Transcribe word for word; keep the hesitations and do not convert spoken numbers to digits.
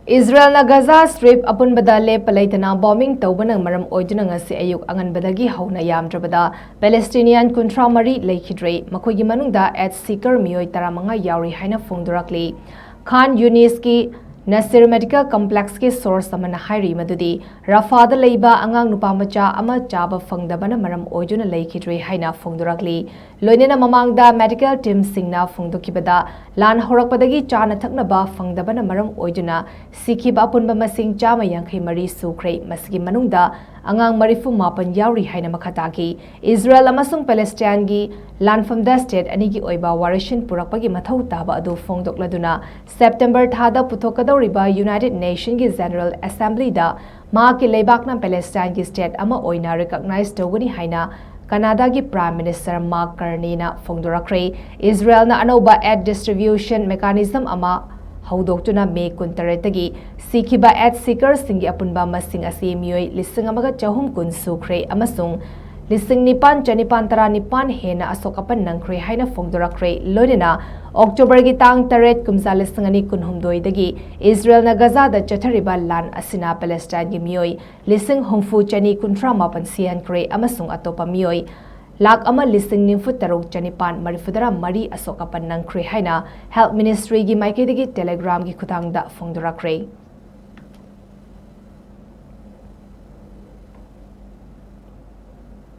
ꯏꯖꯔꯦꯜꯅ ꯒꯖꯥ strip ꯑꯄꯨꯟꯕꯗ ꯂꯦꯞꯄ ꯂꯩꯇꯅ bombing ꯇꯧꯕꯅ ꯃꯔꯝ ꯑꯣꯏꯗꯨꯅ ꯉꯁꯤ ꯑꯌꯨꯛ ꯑꯉꯟꯕꯗꯒꯤ ꯍꯧꯅ ꯌꯥꯝꯗ꯭ꯔꯕꯗ ꯄꯦꯂꯦꯁꯇꯤꯅꯤꯌꯥꯟ ꯀꯨꯟꯊ꯭ꯔꯥ ꯃꯔꯤ ꯂꯩꯈꯤꯗ꯭ꯔꯦ꯫ ꯃꯈꯣꯏꯒꯤ ꯃꯅꯨꯡꯗ ꯑꯦꯠ ꯁꯤꯀꯔ ꯃꯤꯑꯣꯏ ꯇꯔꯥꯃꯉꯥ ꯌꯥꯎꯔꯤ ꯍꯥꯏꯅ ꯐꯣꯡꯗꯣꯔꯛꯂꯤ꯫ ꯈꯥꯟ ꯌꯨꯅꯤꯁꯀꯤ ꯅꯁꯤꯔ ꯃꯦꯗꯤꯀꯦꯜ ꯀꯝꯄ꯭ꯂꯦꯛꯁꯀꯤ ꯁꯣꯔꯁ ꯑꯃꯅ ꯍꯥꯏꯔꯤ ꯃꯗꯨꯗꯤ ꯔꯐꯥꯗ ꯂꯩꯕ ꯑꯉꯥꯡ ꯅꯨꯄꯥ ꯃꯆꯥ ꯑꯃ ꯆꯥꯕ ꯐꯪꯗꯕꯅ ꯃꯔꯝ ꯑꯣꯏꯗꯨꯅ ꯂꯩꯈꯤꯗ꯭ꯔꯦ ꯍꯥꯏꯅ ꯐꯣꯡꯗꯣꯔꯛꯂꯤ꯫ ꯂꯣꯏꯅꯅ ꯃꯃꯥꯡꯗ ꯃꯦꯗꯤꯀꯦꯜ ꯇꯤꯝꯁꯤꯡꯅ ꯐꯣꯡꯗꯣꯛꯈꯤꯕꯗ ꯂꯥꯟ ꯍꯧꯔꯛꯄꯗꯒꯤ ꯆꯥꯅ ꯊꯛꯅꯕ ꯐꯪꯗꯕꯅ ꯃꯔꯝ ꯑꯣꯏꯗꯨꯅ ꯁꯤꯈꯤꯕ ꯑꯄꯨꯟꯕ ꯃꯁꯤꯡ ꯆꯥꯝꯃ ꯌꯥꯡꯈꯩ ꯃꯔꯤ ꯁꯨꯈ꯭ꯔꯦ꯫ ꯃꯁꯤꯒꯤ ꯃꯅꯨꯡꯗ ꯑꯉꯥꯡ ꯃꯔꯤꯐꯨ ꯃꯥꯄꯟ ꯌꯥꯎꯔꯤ ꯍꯥꯏꯅ ꯃꯈꯥ ꯇꯥꯈꯤ꯫ ꯏꯖꯔꯦꯜ ꯑꯃꯁꯨꯡ ꯄꯦꯂꯦꯁꯇꯥꯏꯟꯒꯤ ꯂꯥꯟꯐꯝꯗ ꯁ꯭ꯇꯦꯠ ꯑꯅꯤꯒꯤ ꯑꯣꯏꯕ ꯋꯥꯔꯦꯁꯤꯟ ꯄꯨꯔꯛꯄꯒꯤ ꯃꯊꯧ ꯇꯥꯕ ꯑꯗꯨ ꯐꯣꯡꯗꯣꯛꯂꯗꯨꯅ ꯁꯦꯞꯇꯦꯝꯕꯔ ꯊꯥꯗ ꯄꯨꯊꯣꯛꯀꯗꯧꯔꯤꯕ ꯌꯨꯅꯥꯏꯇꯦꯗ ꯅꯦꯁꯟꯒꯤ ꯖꯦꯅꯔꯦꯜ ꯑꯦꯁꯦꯝꯕ꯭ꯂꯤꯗ ꯃꯍꯥꯛꯀꯤ ꯂꯩꯕꯥꯛꯅ ꯄꯦꯂꯦꯁꯇꯥꯏꯟꯒꯤ ꯁ꯭ꯇꯦꯠ ꯑꯃ ꯑꯣꯏꯅ ꯔꯤꯀꯣꯒꯅꯥꯏꯖ ꯇꯧꯒꯅꯤ ꯍꯥꯏꯅ ꯀꯅꯥꯗꯥꯒꯤ ꯄ꯭ꯔꯥꯏꯝ ꯃꯤꯅꯤꯁꯇꯔ ꯃꯥꯔꯛ ꯀꯥꯔꯅꯤꯅ ꯐꯣꯡꯗꯣꯔꯛꯈ꯭ꯔꯦ꯫ ꯏꯖꯔꯦꯜꯅ ꯑꯅꯧꯕ ꯑꯦꯗ ꯗꯤꯁꯇ꯭ꯔꯤꯕ꯭ꯌꯨꯁꯟ ꯃꯦꯀꯥꯅꯤꯖꯝ ꯑꯃ ꯍꯧꯗꯣꯛꯇꯨꯅ ꯃꯦ ꯀꯨꯟꯇꯔꯦꯠꯇꯒꯤ ꯁꯤꯈꯤꯕ ꯑꯦꯗ ꯁꯤꯀꯔꯁꯤꯡꯒꯤ ꯑꯄꯨꯟꯕ ꯃꯁꯤꯡ ꯑꯁꯤ ꯃꯤꯑꯣꯏ ꯂꯤꯁꯤꯡ ꯑꯃꯒ ꯆꯍꯨꯝ ꯀꯨꯟ ꯁꯨꯈ꯭ꯔꯦ ꯑꯃꯁꯨꯡ ꯂꯤꯁꯤꯡ ꯅꯤꯄꯥꯟ ꯆꯅꯤꯄꯥꯟ ꯇꯔꯥꯅꯤꯄꯥꯟ ꯍꯦꯟꯅ ꯑꯁꯣꯛ ꯑꯄꯟ ꯅꯪꯈ꯭ꯔꯦ ꯍꯥꯏꯅ ꯐꯣꯡꯗꯣꯔꯛꯈ꯭ꯔꯦ꯫ ꯂꯣꯏꯅꯅ ꯑꯣꯛꯇꯣꯕꯔꯒꯤ ꯇꯥꯡ ꯇꯔꯦꯠ, ꯀꯨꯝꯖꯥ ꯂꯤꯁꯤꯡ ꯑꯅꯤ ꯀꯨꯟꯍꯨꯝꯗꯣꯏꯗꯒꯤ ꯏꯖꯔꯦꯜꯅ ꯒꯖꯥꯗ ꯆꯠꯊꯔꯤꯕ ꯂꯥꯟ ꯑꯁꯤꯅ ꯄꯦꯂꯦꯁꯇꯥꯏꯟꯒꯤ ꯃꯤꯑꯣꯏ ꯂꯤꯁꯤꯡ ꯍꯨꯝꯐꯨ ꯆꯅꯤ ꯀꯨꯟꯊ꯭ꯔꯥ ꯃꯥꯄꯟ ꯁꯤꯍꯟꯈ꯭ꯔꯦ ꯑꯃꯁꯨꯡ ꯑꯇꯣꯞꯄ ꯃꯤꯑꯣꯏ ꯂꯥꯈ ꯑꯃ ꯂꯤꯁꯤꯡ ꯅꯤꯐꯨ ꯇꯔꯨꯛ ꯆꯅꯤꯄꯥꯟ ꯃꯔꯤꯐꯨꯇꯔꯥ ꯃꯔꯤ ꯑꯁꯣꯛ ꯑꯄꯟ ꯅꯪꯈ꯭ꯔꯦ ꯍꯥꯏꯅ ꯍꯦꯜꯊ ꯃꯤꯅꯤꯁꯇ꯭ꯔꯤꯒꯤ ꯃꯥꯏꯀꯩꯗꯒꯤ ꯇꯦꯂꯦꯒ꯭ꯔꯥꯝꯒꯤ ꯈꯨꯠꯊꯥꯡꯗ ꯐꯣꯡꯗꯣꯔꯛꯈ꯭ꯔꯦ꯫